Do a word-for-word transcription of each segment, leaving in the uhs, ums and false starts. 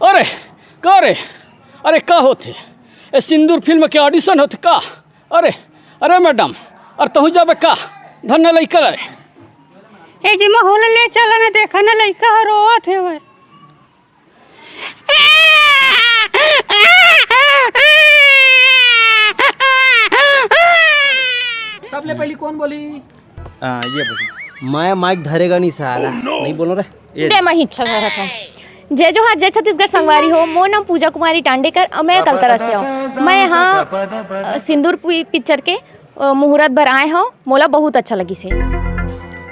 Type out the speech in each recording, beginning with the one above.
अरे, का रे? अरे, का होथे? ए सिंदूर फिल्म के ऑडिशन होथे का? अरे, अरे मैडम, अरे तहूँ जाबे का? धन्ना लइका रे। ए जी, महू ल ले चला ना, देखा ना, लइका ह रोवत हे वय। सबले पहली कौन बोली? हाँ, ये बोली। मैं माइक धरेगा नहीं साला। नहीं बोलो रे। ये दे, मैं ही अच्छा धरत हूँ। जय जोहार, जय छत्तीसगढ़ संगवारी हो। मोर नाम पूजा कुमारी टांडेकर, अउ मैं कलतरा से हूँ। मैं यहाँ, अ, सिंदूर पि-, पिक्चर के, अ, मुहूर्त बर आए हूँ। मोला बहुत अच्छा लगिस हे।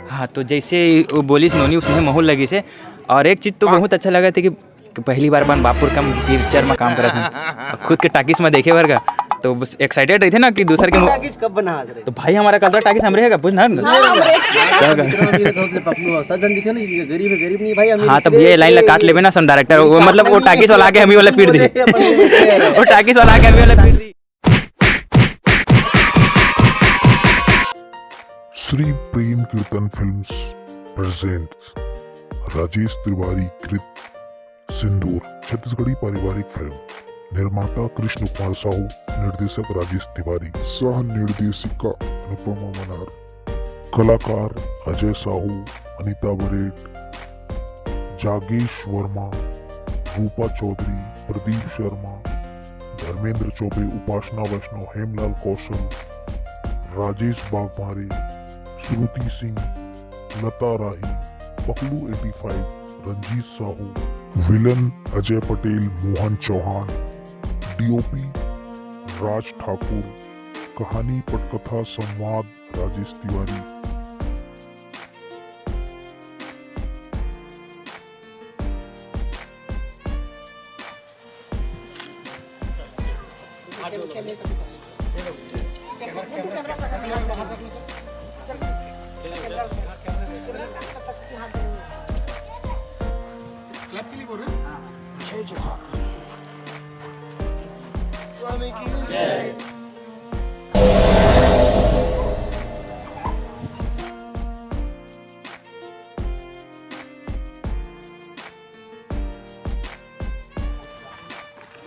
हाँ, तो जैसे वो बोलिस नोनी, उसने महू ल लगिस हे। और एक चीज तो बहुत अच्छा लगा था कि कि पहली बार अपन बापुर कम पिक्चर में काम करत हन, खुद के टाकिस में देखे बर का, तो बस एक्साइटेड रहिथे ना कि दूसर के मु-, टाकिस कब बना हस रे? तो भाई, हमारा कलतरा टाकिस हमरे हे का, पूछ ना। हाँ, हमरे। क्या का? इतना अमीर है, तो अपने पप्पू हो। सब जन दिखे ना, ये गरीब है, गरीब नहीं भाई, अमीर हाँ, है, तब गरीब ये लाइन ला है। काट लेबे ना, सन डायरेक्टर, वो मतलब वो टाकिस वाला आके हम ही वाला पीट दी। वो टाकिस वाला आके हम ही वाला पीट दी। श्री प्रेम कीर्तन फिल्म्स प्रेजेंट्स राजेश तिवारी कृत सिंदूर, छत्तीसगढ़ी पारिवारिक फिल्म। निर्माता कृष्ण कुमार साहू, निर्देशक राजेश तिवारी, सह निर्देशिका अनुपमा मनार, कलाकार अजय साहू, अनिता बरेट, जागेश Verma, Rupa Chaudhary, Pradeep Sharma, Dharmendra Choubey, Upasana Vaishnav, Hemlal Kaushal, Rajesh Bagmare, Shruti Singh, Lata Rahi, Paklu A T five, Ranjeet Sahu, villain Ajay Patel, Mohan Chauhan, D O P Raj Thakur, कहानी पटकथा संवाद राजेश तिवारी।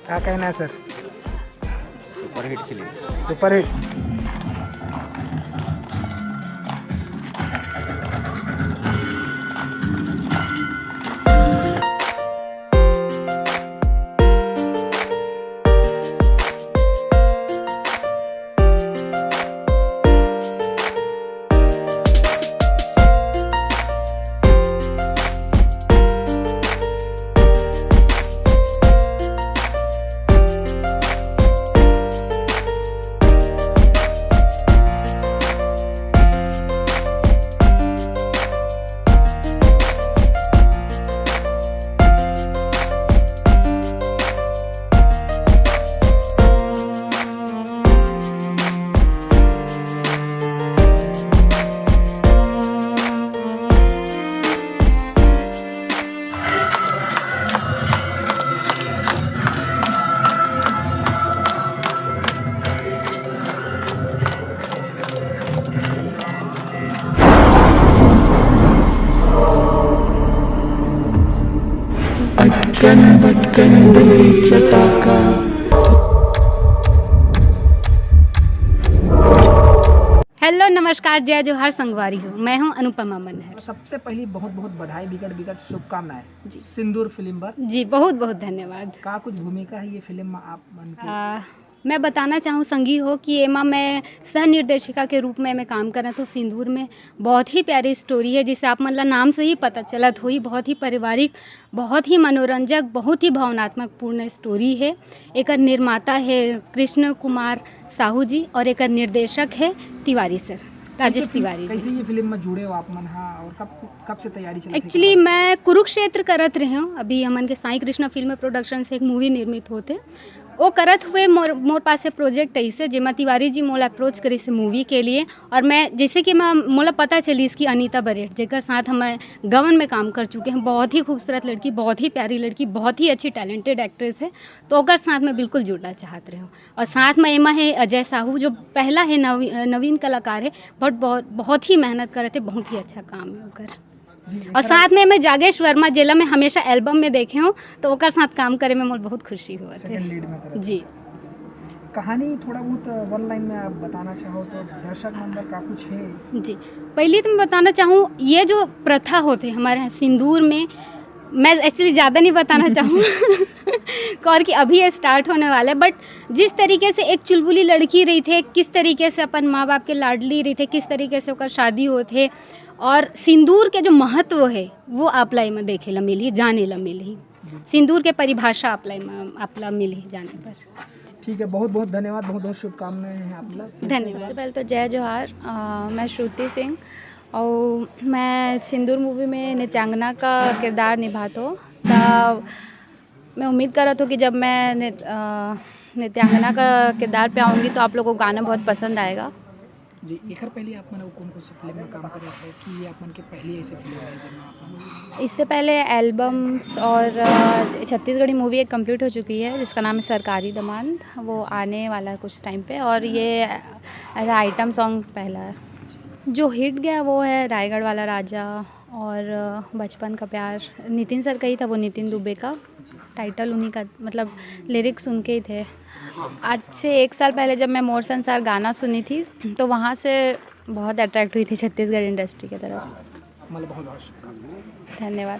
क्या कहना है सर? Superhit film. सुपरहिट। अटकन बटकन दे चटाका। हेलो, नमस्कार, जय जोहार संगवारी हो, मैं हूं अनुपमा मनहर। सबसे पहली बहुत बहुत बधाई, बिकट बिकट शुभकामनाएं जी। सिंदूर फिल्म पर। जी, बहुत बहुत धन्यवाद। का कुछ भूमिका है ये फिल्म में आप मन की? आ, मैं बताना चाहूँ संगी हो कि एमा मैं सह निर्देशिका के रूप में मैं काम करत हूँ सिंदूर में। बहुत ही प्यारी स्टोरी है, जिसे आप मन ला नाम से ही पता चलत होही, बहुत ही पारिवारिक, बहुत ही मनोरंजक, बहुत ही भावनात्मक पूर्ण स्टोरी है। एकर निर्माता है कृष्ण कुमार साहू जी और एकर निर्देशक है तिवारी सर, राजेश कैसे फिल्म, तिवारी जी। कैसे ये फिल्म में जुड़े हो आप मन, हाँ, और कब, कब से तैयारी चलत हे? एक्चुअली मैं कुरुक्षेत्र करत रहे हूँ, अभी हमन के साईं कृष्णा फिल्म प्रोडक्शन से एक मूवी निर्मित होते, वो करत हुए मोर, मोर पास से प्रोजेक्ट ऐसे, जेमा तिवारी जी मोला अप्रोच करिस हे मूवी के लिए। और मैं, जैसे कि मैं, मोला पता चलिस कि अनीता बरेठ, जेकर साथ हम गवन में काम कर चुके हैं, बहुत ही खूबसूरत लड़की, बहुत ही प्यारी लड़की, बहुत ही अच्छी टैलेंटेड एक्ट्रेस है, तो ओकर साथ मैं बिल्कुल जुड़ना चाहत रहे हूँ। और साथ में एमा है अजय साहू, जो पहला है नवी-, नवीन कलाकार है, बट बहुत, बहुत ही मेहनत करत हे, बहुत ही अच्छा काम है ओकर। और साथ में मैं जागेश वर्मा, जेला मैं हमेशा एल्बम में देखे हूँ, तो ओकर साथ काम करे में मोर बहुत खुशी होवत हे। सेकंड लीड में करत जी। कहानी थोड़ा बहुत वन लाइन में आप बताना चाहो तो दर्शक मंडल का कुछ है? जी, पहले तो मैं बताना चाहूँ, ये जो प्रथा होते हमारे यहाँ सिंदूर में, मैं एक्चुअली ज़्यादा नहीं बताना चाहूँ और कि अभी ये स्टार्ट होने वाला है, बट जिस तरीके से एक चुलबुली लड़की रहिथे, किस तरीके से अपन माँ बाप के लाडली रहिथे, किस तरीके से ओकर शादी होथे, और सिंदूर के जो महत्व है, वो आप ला एमा देखे ला मिलही, जाने ला मिलही। सिंदूर के परिभाषा आप ला एमा, आप ला मिलही जाने पर। ठीक है, बहुत बहुत धन्यवाद, बहुत बहुत शुभकामनाएं हैं आप लोग। धन्यवाद। सबसे पहले तो जय जोहार। अ, मैं श्रुति सिंह और मैं सिंदूर मूवी में नित्यांगना का किरदार निभात हूँ। त मैं उम्मीद करत हूँ कि जब मैं नित, अ, नित्यांगना का किरदार पे आऊँगी तो आप लोगों को गाना बहुत पसंद आएगा। जी, एकर पहले आप मन कौन कौन सी फिल्म में काम करे थे कि ये आप मन के पहली ऐसी फिल्म है जिसमें आप मन इससे पहले एल्बम्स और अ, छत्तीसगढ़ी मूवी एक कंप्लीट हो चुकी है जिसका नाम है सरकारी दमांद। वो आने वाला है कुछ टाइम पे। और ये एज आइटम सॉन्ग पहला है जो हिट गया, वो है रायगढ़ वाला राजा और अ, बचपन का प्यार। नितिन सर का ही था वो, नितिन दुबे का टाइटल उन्हीं का, मतलब लिरिक्स उनके ही थे। आज से एक साल पहले जब मैं मोर संसार गाना सुनी थी तो वहाँ से बहुत अट्रैक्ट हुई थी छत्तीसगढ़ इंडस्ट्री की तरफ। मतलब बहुत बहुत शुभकामनाएं। धन्यवाद।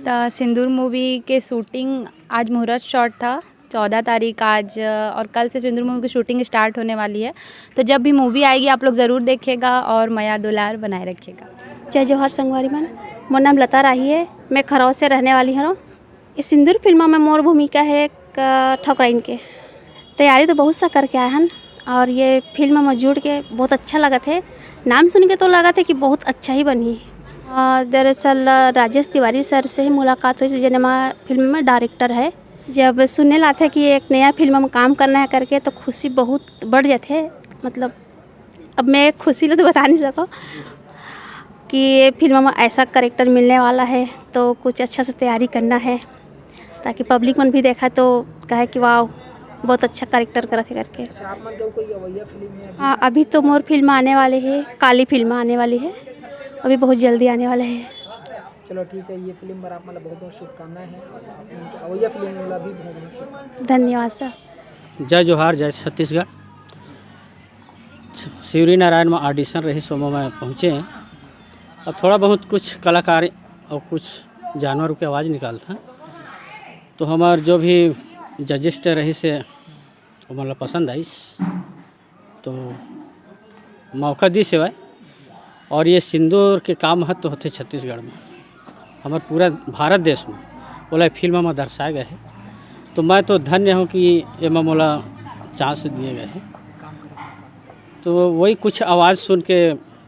तो सिंदूर मूवी के शूटिंग आज मुहूर्त शॉट था, चौदह तारीख आज, और कल से सिंदूर मूवी की शूटिंग स्टार्ट होने वाली है। तो जब भी मूवी आएगी आप लोग ज़रूर देखिएगा और मया दुलार बनाए रखिएगा। जय जोहार संगवारी मन, मोर नाम लता राही है। मैं खरौद से रहने वाली हूँ। इस सिंदूर फिल्म में मोर भूमिका है एक अ, ठकुराइन के। तैयारी तो बहुत सा करके आए हन और ये फिल्म में जुड़ के बहुत अच्छा लगत है। नाम सुन के तो लगत है कि बहुत अच्छा ही बनही। अ, दरअसल अ, राजेश तिवारी सर से ही मुलाकात हुई, जेनमा फिल्म में डायरेक्टर है। जब सुनने लाते कि एक नया फिल्म में काम करना है करके तो खुशी बहुत बढ़ जाते है। मतलब अब मैं खुशी ला तो बता नहीं सको कि ये फिल्म में ऐसा करेक्टर मिलने वाला है तो कुछ अच्छा से तैयारी करना है ताकि पब्लिक मन भी देखा तो कहे कि वाह बहुत अच्छा करेक्टर करत है करके। अच्छा, आप मन के कोई अवैया फिल्म है? हाँ, अभी तो मोर फिल्म आने वाली है, काली फिल्म आने वाली है, अभी बहुत जल्दी आने वाला है। चलो ठीक है, ये फिल्म पर आप मतलब बहुत बहुत शुभकामनाएं हैं और आप मन के अवैया फिल्म वाला भी बहुत बहुत शुभकामनाएं। धन्यवाद सर। जय जोहार, जय छत्तीसगढ़। छ- शिवरी नारायण में ऑडिशन रही, सोमो में पहुँचे हैं। अब थोड़ा बहुत कुछ कलाकार और कुछ जानवर के आवाज़ निकालता, तो हमार जो भी जजिस्ट रही से वो मतलब पसंद आइस, तो मौका दी सेवाए। और ये सिंदूर के का महत्व होते छत्तीसगढ़ में, हमारे पूरा भारत देश में, ओला फिल्म में दर्शाए गए हैं। तो मैं तो धन्य हूँ कि एमा मोला चांस दिए गए हैं। तो वही कुछ आवाज़ सुन के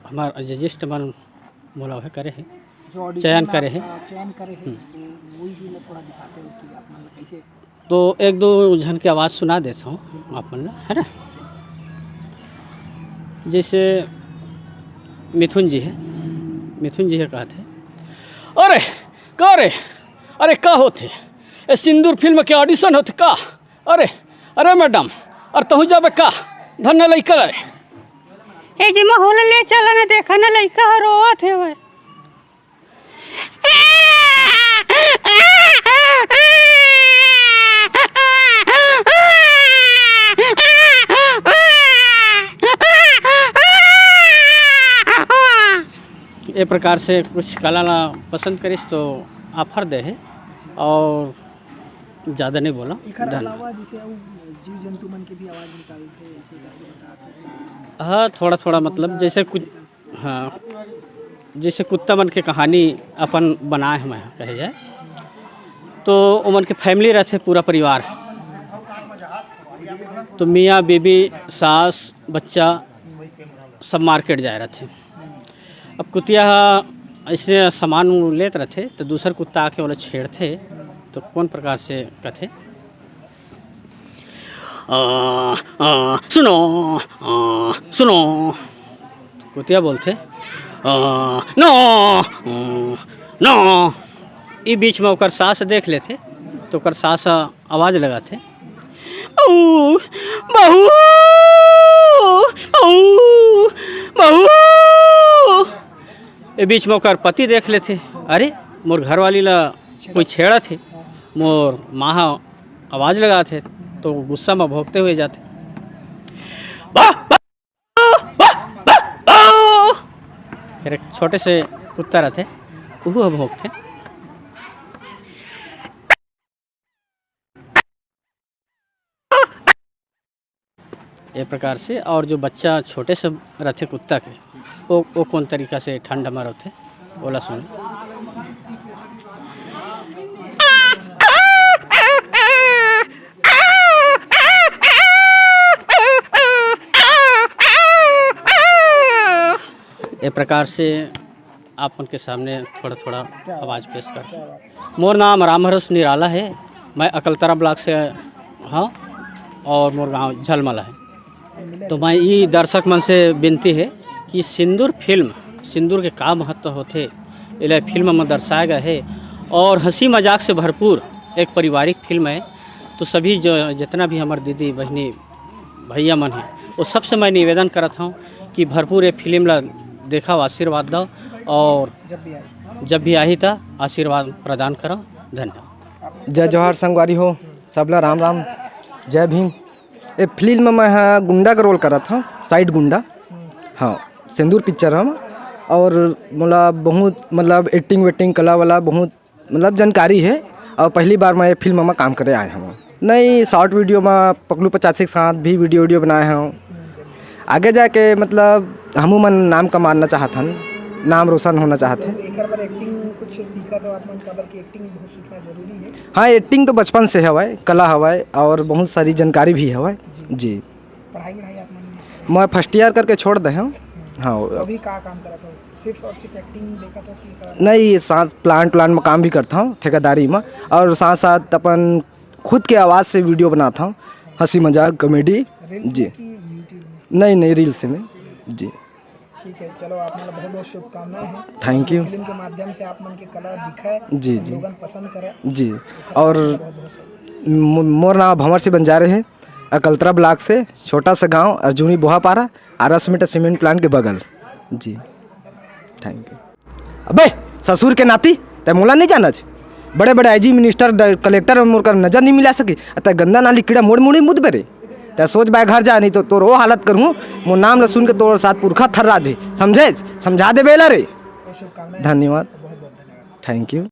हमारे जजिस्ट मन मोला वह करे हैं, जो audition चयन में करे आप, हैं। अ, चयन करे हैं, तो वही चीज़ में थोड़ा दिखाते हो कि आप मतलब कैसे तो एक दो झन के आवाज़ सुना देता हूँ आप मन ला, है ना। जैसे मिथुन जी है, मिथुन जी है कहते हैं, "अरे का रे, अरे का होथे, ए सिंदूर फिल्म के ऑडिशन होथे का? अरे, अरे मैडम, अरे तहूँ जाबे का? धन्य लइका रे।" ए जी, मोला ले चला ना, देखा ना, लइका ह रोवत हे। ए प्रकार से कुछ कला ला पसंद करिस तो ऑफर दे हे, और ज़्यादा नहीं बोला। एकर धन्यवाद। अलावा जैसे अउ जीव जंतु मन के भी आवाज़ निकालते, ऐसे करके बताते हैं। हाँ, थोड़ा थोड़ा, मतलब जैसे कुछ, हाँ, जैसे कुत्ता मन के कहानी अपन बनाए हम कहे जाए, तो ओमन के फैमिली रहथे, पूरा परिवार, तो मियाँ बीबी, सास, बच्चा सब मार्केट जाए रहथे। अब कुतिया ह अइसने सामान लेत रहथे, तो दूसर कुत्ता आके ओला छेड़थे, तो कौन प्रकार से कथे, "आ, आ, सुनो, आ, सुनो।" कुतिया बोलथे, "आ, नो, आ, नो।" ई बीच में ओकर सास देख लेथे, तो ओकर सास आवाज़ लगाथे, "बहू, बहू, बहू, बहू।" ए बीच में ओकर पति देख लेथे, "अरे, मोर घरवाली ला कोई छेड़त हे, मोर माँ ह आवाज लगात हे," तो गुस्सा में भोंकते हुए जाथे, "बा, बा, बा, बा, बा।" फिर एक छोटे से कुत्ता रहथे, उहू ह भोंकथे। ए प्रकार से, और जो बच्चा छोटे से रथे कुत्ता के, वो, वो कौन तरीका से ठंड में रथे, ओला सुन। ए प्रकार से आप मन के सामने थोड़ा-थोड़ा आवाज़ पेश करथों। मोर नाम रामभरोस निराला हे, मैं अकलतरा ब्लॉक से हौं और मोर गांव झलमला हे। तो मैं ई दर्शक मन से विनती हे कि सिंदूर फिल्म, सिंदूर के का महत्व होथे, एला फिल्म में दर्शाया गया हे और हंसी मजाक से भरपूर एक पारिवारिक फिल्म हे। तो सभी जो, जितना भी हमर दीदी, बहिनी, भैया मन हे, वो सबसे मैं निवेदन करत हौं कि भरपूर ये फिल्म ला देखव, आशीर्वाद दव और जब भी आही त आशीर्वाद प्रदान करव। धन्यवाद। जय जोहार संगवारी हो, सबला राम राम, जय भीम। ये फिल्म में मैं ह गुंडा के रोल करत हौं, साइड गुंडा। हाँ, सिंदूर पिक्चर हम। और मोला बहुत, मतलब, एक्टिंग वेक्टिंग, कला वाला बहुत, मतलब, जानकारी हे। और पहली बार मैं ये फिल्म में काम करे आए हौं। नहीं, शॉर्ट वीडियो में पकलू पचासी के साथ भी वीडियो, वीडियो बनाए हौं। आगे जाके, मतलब, हमू मन नाम कमाना चाहत हन, नाम रोशन होना चाहत हे। एकर बर एक्टिंग कुछ सीखत हो आप मन, काबर कि एक्टिंग बहुत सीखना जरूरी हे। हाँ, एक्टिंग तो बचपन से हवय, कला हवय और बहुत सारी जानकारी भी हवय। जी। जी। पढ़ाई वढ़ाई आप मन? मैं फर्स्ट ईयर करके छोड़ दे हौं। हम्म। हाँ। तो अभी का काम करत हो? सिर्फ और सिर्फ एक्टिंग देखत हो कि का? नहीं, साथ प्लांट, प्लांट में काम भी करता हूँ, ठेकेदारी में, और साथ साथ अपन खुद के आवाज़ से वीडियो बनाता हूँ, हंसी मजाक, कॉमेडी। रील्स जी। में कि YouTube में? नहीं, नहीं, रील्स में। जी। ठीक है, चलो, आप मन ला बहुत बहुत शुभकामनाएं हैं। Thank you। फिल्म के माध्यम से आप मन के कला दिखाए, जी, हम जी। लोगन पसंद करें। जी। और बहुत बहुत सही। मो-, मोर नाम भंवर सिंह बंजारे है, अकलतरा ब्लॉक से, छोटा सा गांव अर्जुनी बोहापारा, आरस मीटर सीमेंट प्लांट के बगल। जी, थैंक यू। अबे ससुर के नाती, तै मोला नहीं जानच? बड़े बड़े आईजी, मिनिस्टर, ड-, कलेक्टर मोर कर नजर नहीं मिला सकी। तै गंदा नाली कीड़ा मोड़ मुड़ी मुदबे रे। तै सोच बाय घर जा, नहीं तो तोर वो हालत करूँ, मोर नाम ल सुन के तोर साथ पुरखा थर्रा जी, समझे? समझा दे बेला रे। धन्यवाद। Thank you.